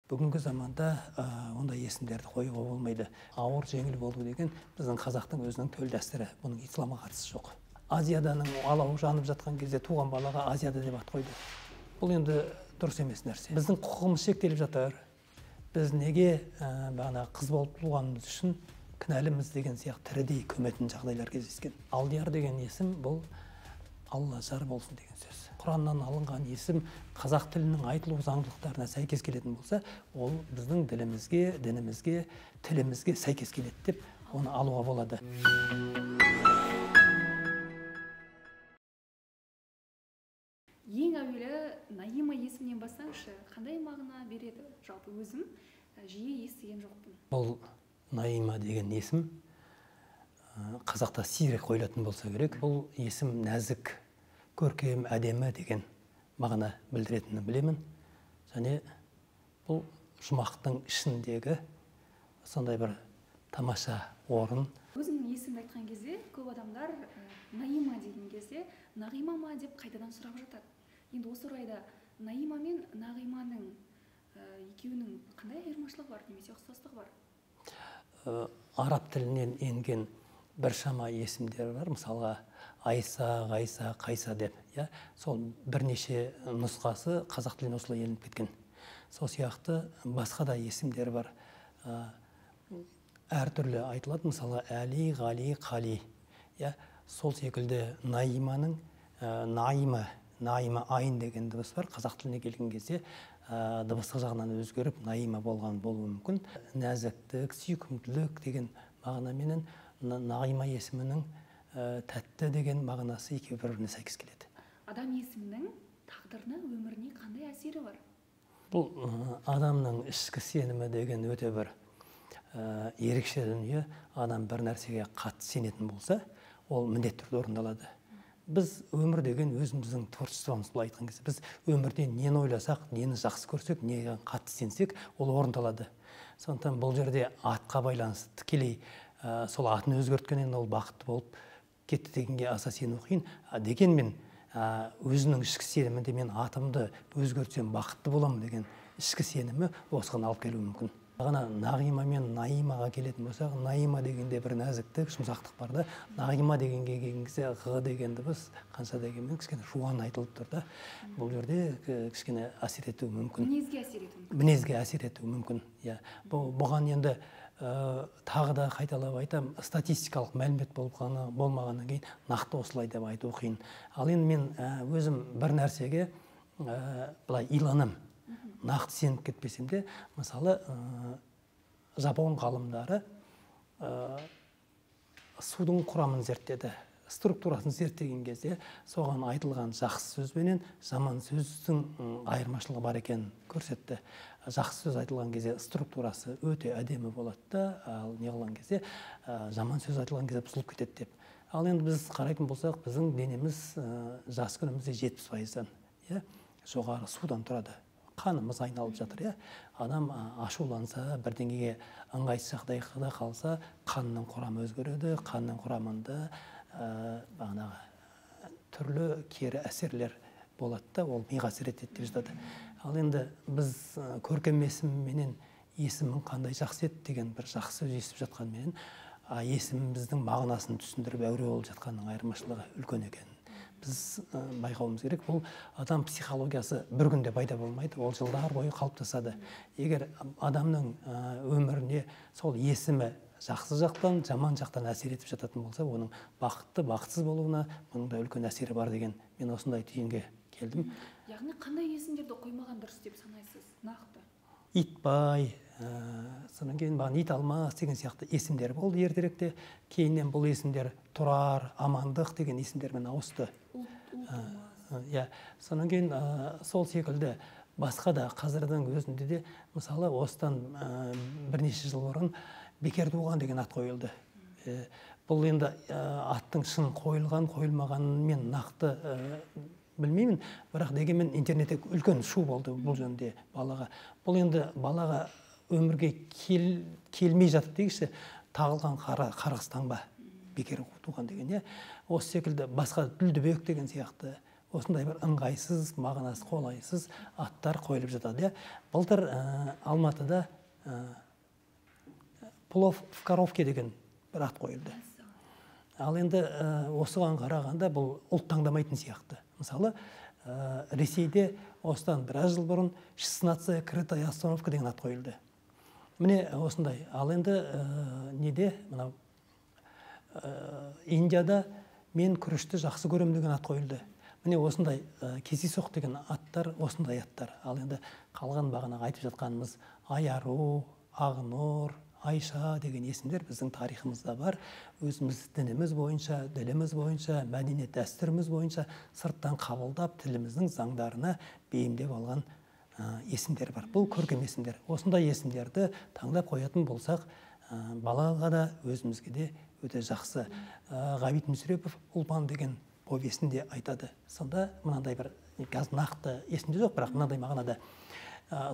Бүгінгі заманда ондай есімдерді қоюға болмайды. Ауыр жеңіл болу деген біздің қазақтың өзінің төл дәстүрі. Бұның исламға қатысы жоқ. Азияданың алауы жанып жатқан кезде туған балаға Азияда деп ат қойды. Бұл енді дұрыс емес нәрсе. Біздің құқығымыз шектеліп жатыр. Біз неге бағана қыз болып туғанымыз үшін кінәліміз деген сияқты тірідей көметін жағдайлар кездескен. Алдияр деген есім бұл Алла жар болсын деген сөз. Құраннан алынған есім қазақ тілінің айтылу заңдылықтарына сәйкес келетін болса, ол біздің ділімізге, дінімізге, тілімізге сәйкес келеді деп оны алуға болады. Ең әуелі Наима есімінен бастаңызшы, қандай мағына береді? Жалпы өзім жиі естіген жоқпын. Бұл Наима деген есім қазақта сирек қойылатын болса керек. Бұл есім нәзік, көркем, әдемі деген мағына білдіретінін білемін. Және бұл жұмақтың ішіндегі сондай бір тамаша орын. Өзімнің есімді айтқан кезде көп адамдар Наима деген кезде Нағима ма деп қайтадан сұрап жатады. Енді осы орайда Наима мен Нағиманың екеуінің қандай айырмашылығы бар немесе ұқсастығы бар? Араб тілінен енген біршама есімдер бар. Мысалға Айса, Ғайса, Қайса деп, иә? Сол бірнеше нұсқасы қазақ тіліне осылай еніп кеткен. Сол сияқты басқа да есімдер бар. Әртүрлі айтылады. Мысалға Әли, Ғали, Қали. Иә? Сол секілді Наиманың Наима, Наима Айн деген дыбыс бар. Қазақ тіліне келген кезде дыбыстық жағынан өзгеріп Наима болған болуы мүмкін. Нәзіктік, сүйкімділік деген мағынаменен Нағима есімінің тәтті деген мағынасы екеуі бір-біріне сәйкес келеді. Адам есімінің тағдырына, өміріне қандай әсері бар? Бұл адамның ішкі сенімі деген өте бір ерекше дүние. Адам бір нәрсеге қатты сенетін болса, ол міндетті түрде орындалады. Біз өмір деген өзіміздің творчествомыз, былай айтқан кезде. Біз өмірде нені ойласақ, нені жақсы көрсек, неге қатты сенсек, ол орындалады. Сондықтан бұл жерде атқа байланысты тікелей сол атын өзгерткеннен ол бақытты болып кетті дегенге аса сену қиын. Дегенмен өзінің ішкі сенімінде мен атымды өзгертсем бақытты боламын деген ішкі сенімі осыған алып келуі мүмкін. Бағана Нағима мен Наимаға келетін болсақ, Наима дегенде бір нәзіктік, жұмсақтық бар да. Нағима дегенге келген кезде ғ деген дыбыс қанша дегенмен кішкене жуан айтылып тұр да. Бұл жерде кішкене әсер етуі мүмкін. Мінезге әсер етуі мүмкін. Мінезге әсер етуі мүмкін. Иә. Бұған енді тағы да қайталап айтам, статистикалық мәлімет болып қана болмағаннан кейін нақты осылай деп айту қиын. Ал енді мен өзім бір нәрсеге былай иланам. Нақты сеніп кетпесем де, мысалы, жапон ғалымдары судың құрамын зерттеді. Структурасын зерттеген кезде соған айтылған жақсы сөз бенен жаман сөздің айырмашылығы бар екенін көрсетті. Жақсы сөз айтылған кезде структурасы өте әдемі болады да, ал не қылған кезде жаман сөз айтылған кезде бұзылып кетеді деп. Ал енді біз қарайтын болсақ, біздің денеміз жас күнімізде 70%-дан, иә, жоғары судан тұрады. Қанымыз айналып жатыр, иә. Адам ашуланса, бірдеңеге ыңғайсыз жағдайда қалса, қанның құрамы өзгереді, қанның құрамында бағанағы түрлі кері әсерлер болады да, ол миға әсер етеді деп жатады. Ал енді біз көркем есімменен есімің қандай жақсы еді деген бір жақсы сөз естіп жатқанменен, есіміміздің мағынасын түсіндіріп әуре болып жатқанның айырмашылығы үлкен екен. Біз байқауымыз керек, бұл адам психологиясы бір күнде пайда болмайды, ол жылдар бойы қалыптасады. Егер адамның өміріне сол есімі жақсы жақтан, жаман жақтан әсер етіп жататын болса, оның бақытты, бақытсыз болуына бұның да үлкен әсері бар деген мен осындай түйінге келдім. Яғни қандай есімдерді қоймаған дұрыс деп санайсыз нақты? Итбай, содан кейін бағана ит алмас деген сияқты есімдер болды ертеректе. Кейіннен бұл есімдер Тұрар, Амандық деген есімдермен ауысты. Иә, содан кейін сол секілді басқа да қазірдің өзінде де, мысалы, осыдан бірнеше жыл бұрын Бекер туған деген ат қойылды. Бұл енді аттың шын қойылған, қойылмағанын мен нақты білмеймін, бірақ дегенмен интернетте үлкен шу болды бұл жөнінде балаға. Бұл енді балаға өмірге келмей жатып дегіші тағылған қарғыс таңба Бекер туған деген, иә. Осы секілді басқа Дүлдүбек деген сияқты Осындай бір ыңғайсыз, мағынасы қолайсыз аттар қойылып жатады. Былтыр Алматыда плов в коровке деген бір ат қойылды. Ал енді осыған қарағанда бұл ұлт таңдамайтын сияқты. Мысалы, Ресейде осыдан біраз жыл бұрын 16 крытая остановка деген ат қойылды. Міне осындай. Ал енді неде, мынау Индияда мен күрішті жақсы көремін деген ат қойылды. Міне осындай кездейсоқ деген аттар, осындай аттар. Ал енді қалған бағанағы айтып жатқанымыз Айару, Ағнұр, Айша деген есімдер біздің тарихымызда бар. Өзіміз дініміз бойынша, діліміз бойынша, мәдениет дәстүріміз бойынша сырттан қабылдап, тіліміздің заңдарына бейімдеп алған есімдер бар. Бұл көркем есімдер. Осындай есімдерді таңдап қоятын болсақ, балаға да, өзімізге де өте жақсы. Ғабит Мүсірепов Ұлпан деген повесінде айтады. Сонда мынандай бір, қазір нақты есімде жоқ, бірақ мынандай мағынада.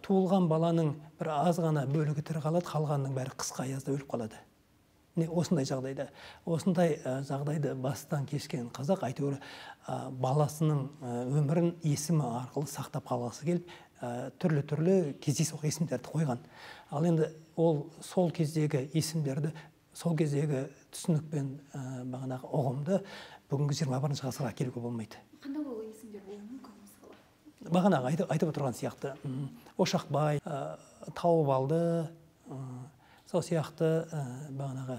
Туылған баланың бір аз ғана бөлігі тірі қалады, қалғанының бәрі қысқа аязда өліп қалады. Міне осындай жағдайда, осындай жағдайды бастан кешкен қазақ әйтеуір баласының өмірін есімі арқылы сақтап қалғысы келіп, түрлі-түрлі кездейсоқ есімдерді қойған. Ал енді ол сол кездегі есімдерді, сол кездегі түсінікпен бағанағы ұғымды бүгінгі 21 ғасырға әкелуге болмайды. Қандай ол есімдер болуы мүмкін мысалы? Бағанағы айтып отырған сияқты, Ошақбай, тауып алды, сол сияқты бағанағы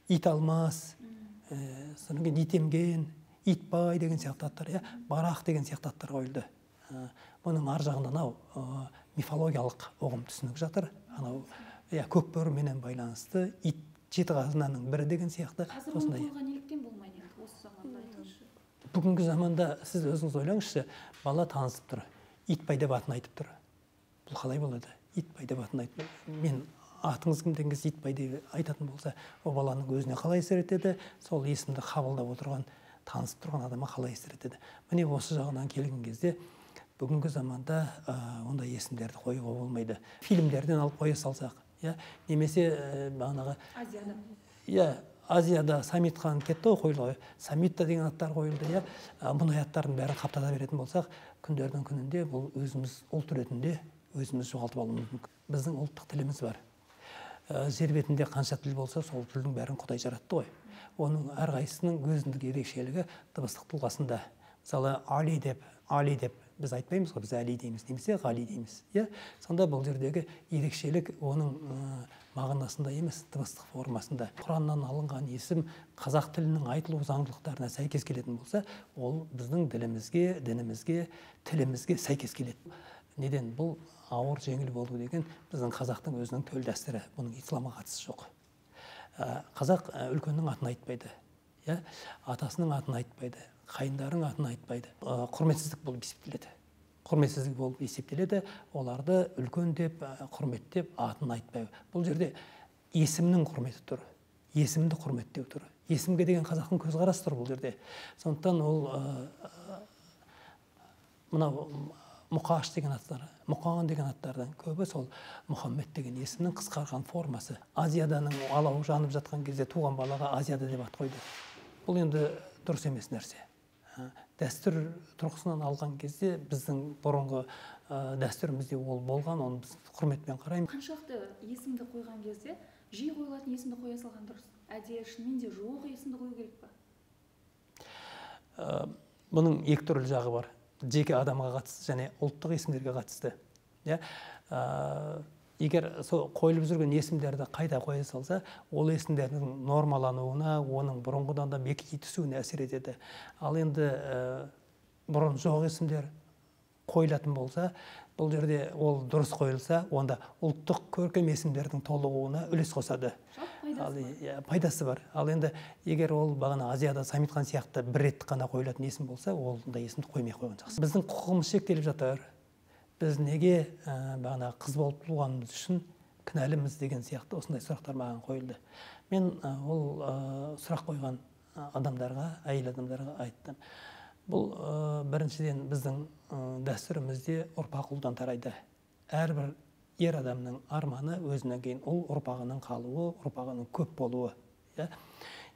ит алмас, содан кейін итемген, итбай деген сияқты аттар, барақ деген сияқты аттар қойылды. Бұның ар жағында анау мифологиялық ұғым түсінік жатыр. Анау көкбөріменен байланысты ит жеті қазынаның бірі деген сияқты. Қазір оны қойған неліктен болмайды енді осы заманда айтыңызшы? Бүгінгі заманда сіз өзіңіз ойлаңызшы, бала танысып тұр, итбай деп атын айтып тұр. Бұл қалай болады? Итбай деп атын айтып, мен атыңыз кім деген кезде итбай деп айтатын болса, ол баланың өзіне қалай әсер етеді, сол есімді қабылдап отырған, танысып тұрған адамға қалай әсер етеді? Міне осы жағынан келген кезде бүгінгі заманда ондай есімдерді қоюға болмайды. Фильмдерден алып қоя салсақ, немесе бағанағы Азияда. Иә, Азияда Самитхан кетті ғой, қойылды ғой. Самитта деген аттар қойылды, иә. Бұндай аттардың бәрін қаптата беретін болсақ, күндердің күнінде бұл өзіміз ұлт ретінде өзіміз жоғалтып алуымыз мүмкін. Біздің ұлттық тіліміз бар. Жер бетінде қанша тіл болса, сол тілдің бәрін Құдай жаратты ғой. Оның әрқайсысының өзіндік ерекшелігі дыбыстық тұлғасында. Мысалы, Али деп, Али деп біз айтпаймыз ғой, біз Әли дейміз, немесе Ғали дейміз. Иә? Сонда бұл жердегі ерекшелік оның мағынасында емес, дыбыстық формасында. Құраннан алынған есім қазақ тілінің айтылу заңдылықтарына сәйкес келетін болса, ол біздің ділімізге, дінімізге, тілімізге сәйкес келеді. Неден бұл ауыр жеңіл болу деген біздің қазақтың өзінің төл дәстүрі, бұның исламға қатысы жоқ. Қазақ үлкеннің атын айтпайды, иә? Атасының атын айтпайды, қайындарының атын айтпайды. Құрметсіздік болып есептеледі. Құрметсіздік болып есептеледі, оларды үлкен деп, құрметтеп атын айтпай. Бұл жерде есімнің құрметі тұр, есімді құрметтеу тұр. Есімге деген қазақтың көзқарасы тұр бұл жерде. Сондықтан ол мынау Мұқаш деген аттар, Мұқан деген аттардың көбі сол Мұхаммед деген есімнің қысқарған формасы. Азияданың алауы жанып жатқан кезде туған балаға Азияда деп ат қойды. Бұл енді дұрыс емес нәрсе. Дәстүр тұрғысынан алған кезде біздің бұрынғы дәстүрімізде ол болған, оны біз құрметпен қараймыз. Қаншалықты есімді қойған кезде жиі қойылатын есімді қоя салған дұрыс? Әлде шынымен де жоқ есімді қою керек па? Бұның екі түрлі жағы бар. Жеке адамға қатысты және ұлттық есімдерге қатысты. Егер сол қойылып жүрген есімдерді қайта қоя салса, ол есімдердің нормалануына, оның бұрынғыдан да бекіте түсуіне әсер етеді. Ал енді бұрын жоқ есімдер қойылатын болса, бұл жерде ол дұрыс қойылса, онда ұлттық көркем есімдердің толығуына үлес қосады. Пайдасы бар. Ал енді егер ол бағана Азияда Самитхан сияқты бір рет қана қойылатын есім болса, ондай есімді қоймай қойған жақсы. Біздің құқығымыз шектеліп жатыр. Біз неге бағана қыз болып туғанымыз үшін кінәліміз деген сияқты осындай сұрақтар маған қойылды. Мен ол сұрақ қойған адамдарға, әйел адамдарға айттым. Бұл біріншіден біздің дәстүрімізде ұрпақ ұлдан тарайды. Әрбір ер адамның арманы өзінен кейін ұл ұрпағының қалуы, ұрпағының көп болуы.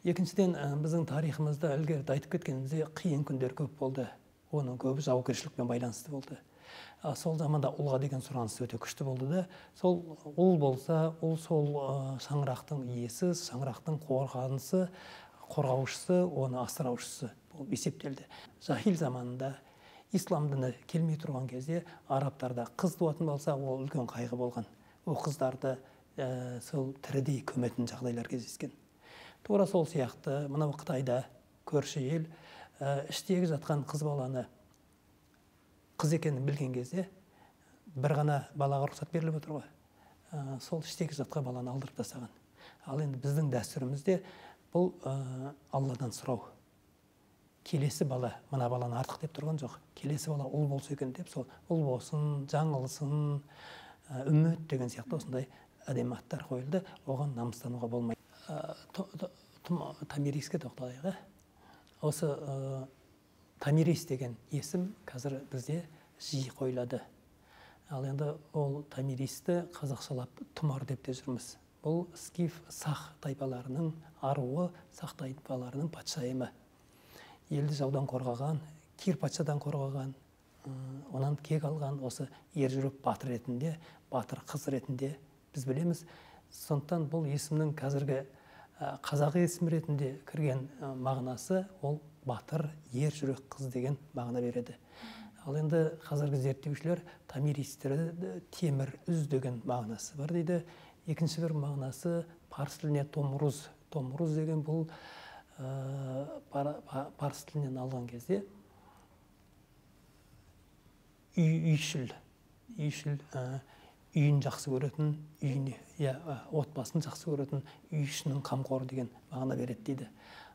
Екіншіден, біздің тарихымызда ілгеріде айтып кеткеніміздей қиын күндер көп болды. Оның көбі жаугершілікпен байланысты болды. Сол заманда ұлға деген сұраныс өте күшті болды да, сол ұл болса, ұл сол шаңырақтың иесі, шаңырақтың қорғанысы, қорғаушысы, оны асыраушысы болып есептелді. Жахил заманында ислам діні келмей тұрған кезде арабтарда қыз туатын болса, ол үлкен қайғы болған. Ол қыздарды сол тірідей көметін жағдайлар кездескен. Тура сол сияқты мынау Қытайда көрші ел іштегі жатқан қыз баланы қыз екенін білген кезде бір ғана балаға рұқсат беріліп отыр ғой. Сол іштегі жатқан баланы алдырып тастаған. Ал енді біздің дәстүрімізде бұл Алладан сұрау. Келесі бала, мына баланы артық деп тұрған жоқ. Келесі бала ұл болса екен деп, сол ұл болсын, жаңылсын, үміт деген сияқты осындай әдемі аттар қойылды. Оған намыстануға болмайды. Томириске тоқталайық. Осы Томирис деген есім қазір бізде жиі қойылады. Ал енді ол Томиристі қазақшалап Тұмар деп те жүрміз. Бұл скиф сақ тайпаларының аруы, сақ тайпаларының патшайымы. Елді жаудан қорғаған, Кир патшадан қорғаған, онан кек алған осы ержүрек батыр ретінде, батыр қыз ретінде біз білеміз. Сондықтан бұл есімнің қазіргі қазақ есімі ретінде кірген мағынасы ол батыр, ер жүрек қыз деген мағына береді. Ал енді қазіргі зерттеушілер Томиристерді темір үз деген мағынасы бар дейді. Екінші бір мағынасы парсы тіліне томруз. Томруз деген бұл парсы тілінен алған кезде үйшіл, үйшіл, үйін жақсы көретін, үйіне, отбасын жақсы көретін, үй ішінің қамқоры деген мағына береді дейді.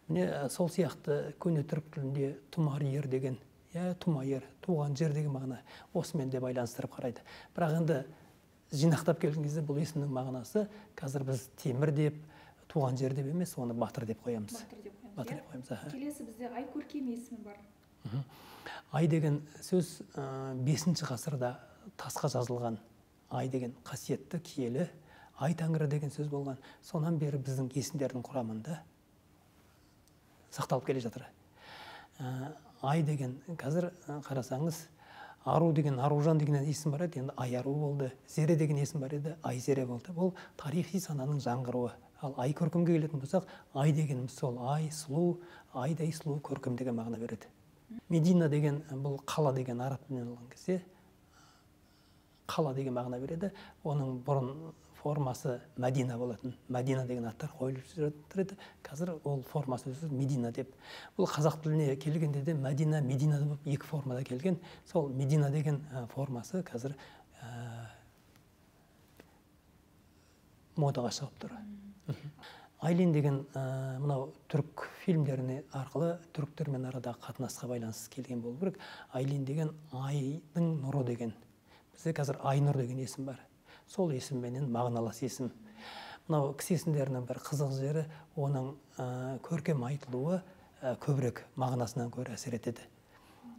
Міне сол сияқты көне түрік тілінде тұмар ер деген, тума ер, туған жер деген мағына осымен де байланыстырып қарайды. Бірақ енді жинақтап келген кезде бұл есімнің мағынасы қазір біз темір деп, туған жер деп емес, оны батыр деп қоямыз. Батыр деп қоямыз. Батыр деп қоямыз. Келесі бізде Ай көркем есімі бар. Ай деген сөз 5 ғасырда тасқа жазылған. Ай деген қасиетті, киелі, Ай тәңірі деген сөз болған. Сонан бері біздің есімдердің құрамында сақталып келе жатыр. Ай деген, қазір қарасаңыз, Ару деген, Аружан деген есім бар еді, енді Ай Ару болды. Зере деген есім бар еді, Ай Зере болды. Бұл тарихи сананың жаңғыруы. Ал Ай көркемге келетін болсақ, Ай дегеніміз сол Ай сұлу, айдай сұлу көркем деген мағына береді. Медина деген бұл қала деген араб тілінен алған кезде қала деген мағына береді. Оның бұрын формасы Мәдина болатын. Мәдина деген аттар қойылып жүреді. Қазір ол формасы өзі Медина деп. Бұл қазақ тіліне келгенде де Мәдина, Медина болып екі формада келген. Сол Медина деген формасы қазір модаға шығып тұр. Айлин деген мынау түрік фильмдеріне арқылы түріктермен арадағы қатынасқа байланысты келген болу керек. Айлин деген айдың нұры деген. Бізде қазір Айнұр деген есім бар. Сол есімменен мағыналас есім. Мынау кісі есімдерінің бір қызық жері, оның көркем айтылуы көбірек мағынасынан гөрі әсер етеді.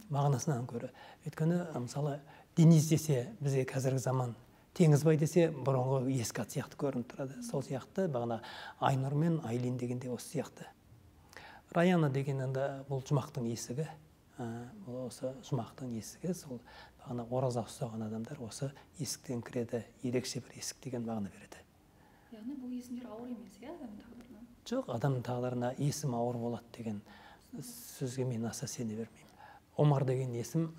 Мағынасынан гөрі. Өйткені, мысалы, Дениз десе, бізге қазіргі заман Теңізбай десе, бұрынғы ескі ат сияқты көрініп тұрады. Сол сияқты бағана Айнұр мен Айлин дегенде осы сияқты. Раяна деген енді бұл жұмақтың есігі. Бұл осы жұмақтың есігі, сол бағана ораза ұстаған адамдар осы есіктен кіреді, ерекше бір есік деген мағына береді. Яғни бұл есімдер ауыр емес, иә, адамның тағдырына? Жоқ, адамның тағдырына есім ауыр болады деген сөзге мен аса сене бермеймін. Омар деген есім,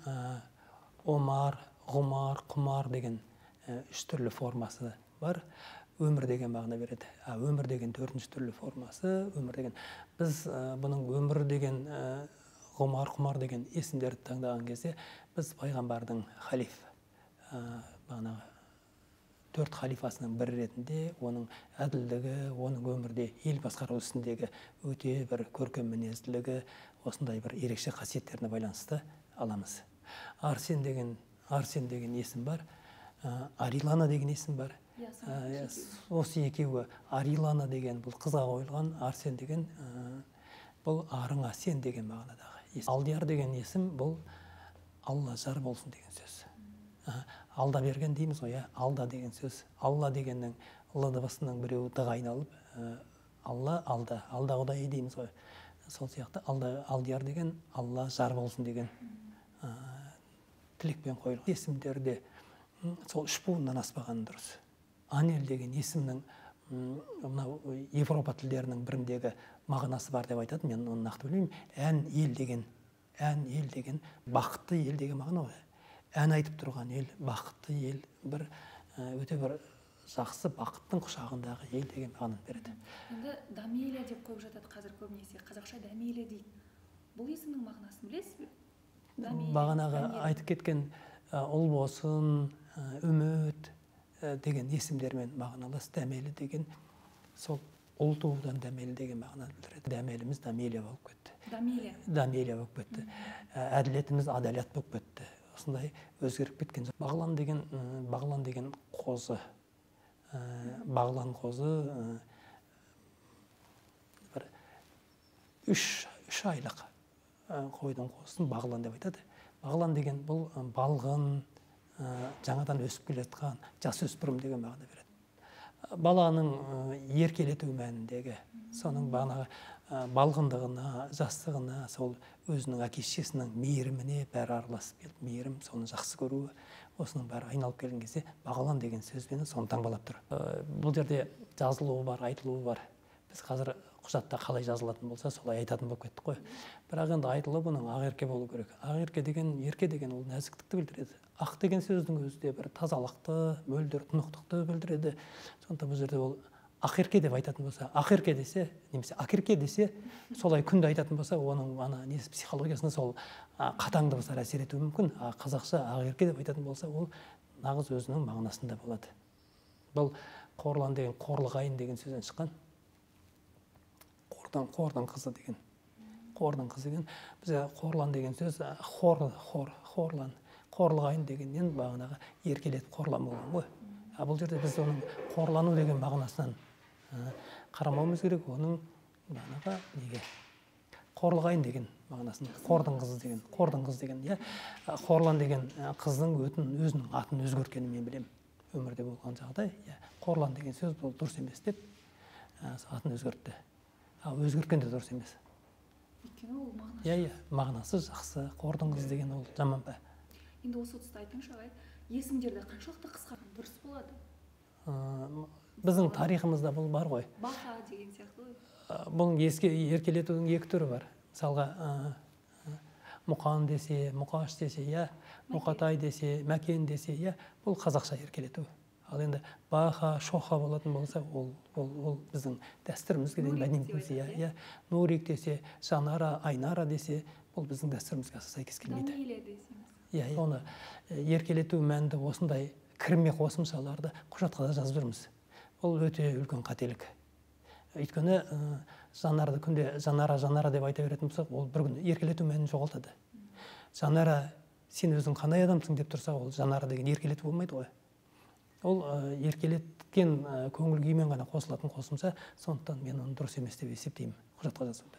Омар, Ғұмар, Құмар деген үш түрлі формасы бар. Өмір деген мағына береді. Өмір деген төртінші түрлі формасы, өмір деген. Біз бұның өмір деген, Ғұмар, Құмар деген есімдерді таңдаған кезде біз пайғамбардың халиф, бағанағы төрт халифасының бірі ретінде оның әділдігі, оның өмірде ел басқару ісіндегі өте бір көркем мінезділігі, осындай бір ерекше қасиеттеріне байланысты аламыз. Арсен деген есім бар. Арилана деген есім бар. Осы екеуі, Арилана деген бұл қызға қойылған, Арсен деген бұл арыңа сен деген мағынадағы. Алдияр деген есім бұл Алла жар болсын деген сөз. Алда берген дейміз ғой, алда деген сөз. Алла дегеннің л дыбысының біреуі д-ға айналып, Алла алда, алда құдай дейміз ғой. Сол сияқты алда, Алдияр деген Алла жар болсын деген тілекпен қойылған. Есімдерде сол үш буыннан аспаған дұрыс. Анель деген есімнің мынау Европа тілдерінің біріндегі мағынасы бар деп айтады, мен оны нақты білмеймін. Ән ел деген, ән ел деген бақытты ел деген мағына ғой. Ән айтып тұрған ел, бақытты ел, бір өте бір жақсы бақыттың құшағындағы ел деген мағынаны береді. Енді Дамелия деп қойып жатады қазір көбінесе. Қазақша Дамелия дейді. Бұл есімнің мағынасын білесіз бе? Бағанағы айтып кеткен Ұлбосын, Үміт деген есімдермен мағыналас. Дәмелі деген сол ұл туудан дәмелі деген мағынаны білдіреді. Дәмеліміз Дамелия болып кетті. Дамелия. Дамелия болып кетті. Әділетіміз Адалат болып кетті. Осындай өзгеріп кеткен. Бағлан деген, Бағлан деген қозы. Бағлан қозы бір үш айлық қойдың қозысын бағлан деп айтады. Бағлан деген бұл балғын, жаңадан өсіп келе жатқан жасөспірім деген мағына береді. Баланың еркелету мәніндегі, соның бағанағы балғындығына, жастығына, сол өзінің әке шешесінің мейіріміне бәрі араласып келді. Мейірім, соны жақсы көруі, осының бәрі айналып келген кезде бағлан деген сөзбен соны таңбалап тұр. Бұл жерде жазылуы бар, айтылуы бар. Біз қазір құжатта қалай жазылатын болса, солай айтатын болып кеттік қой. Бірақ енді айтылып бұның Ақерке болу керек. Ақерке деген, ерке деген ол нәзіктікті білдіреді. Ақ деген сөздің өзі де бір тазалықты, мөлдір, тұнықтықты білдіреді. Сондықтан бұл жерде ол Ақерке деп айтатын болса, Ақерке десе, немесе Ақерке десе, солай күнде айтатын болса, оның ана несі психологиясына сол қатаң дыбыстар әсер етуі мүмкін. А қазақша Ақерке деп айтатын болса, ол нағыз өзінің мағынасында болады. Бұл Қорлан деген қорлығайын деген сөзден шыққан. Қордың қызы деген. Қордың қызы деген. Бізде Қорлан деген сөз хор, хор, хорлан. Қорлығайын дегеннен бағанағы еркелетіп қорлан болған ғой. А бұл жерде біз оның қорлану деген мағынасынан қарамауымыз керек, оның бағанағы неге? Қорлығайын деген мағынасын, қордың қызы деген, қордың қызы деген, иә. Қорлан деген қыздың өзінің атын өзгерткенін мен білемін. Өмірде болған жағдай, иә. Қорлан деген сөз бұл дұрыс емес деп атын өзгертті. Ал өзгерткен де дұрыс емес. Өйткені ол мағынасы. Иә, иә, мағынасы жақсы. Қордың қызы деген ол жаман ба? Енді осы тұста айтыңызшы, ағай, есімдерді қаншалықты қысқарған дұрыс болады? Біздің тарихымызда бұл бар ғой. Баха деген сияқты ғой. Бұның еркелетудің екі түрі бар. Мысалға, Мұқан десе, Мұқаш десе, иә, Мұқатай десе, Мәкен десе, иә, бұл қазақша еркелету. Ал енді Баха, Шоха болатын болса, ол біздің дәстүрімізге дейін мәдениетіміз, иә, иә. Нурик десе, Жанара, Айнара десе, бұл біздің дәстүрімізге сәйкес келмейді. Дамелия десеңіз. Иә, оны еркелету мәнді осындай кірме қосымшаларды құжатқа да жазып жүрміз. Ол өте үлкен қателік. Өйткені Жанарды күнде Жанара, Жанара деп айта беретін болсақ, ол бір күні еркелету мәнін жоғалтады. Жанара, сен өзің қандай адамсың деп тұрса, ол Жанара деген еркелету болмайды ғой. Ол еркелеткен көңіл күймен ғана қосылатын қосымша, сондықтан мен оны дұрыс емес деп есептеймін құжатқа жазуды.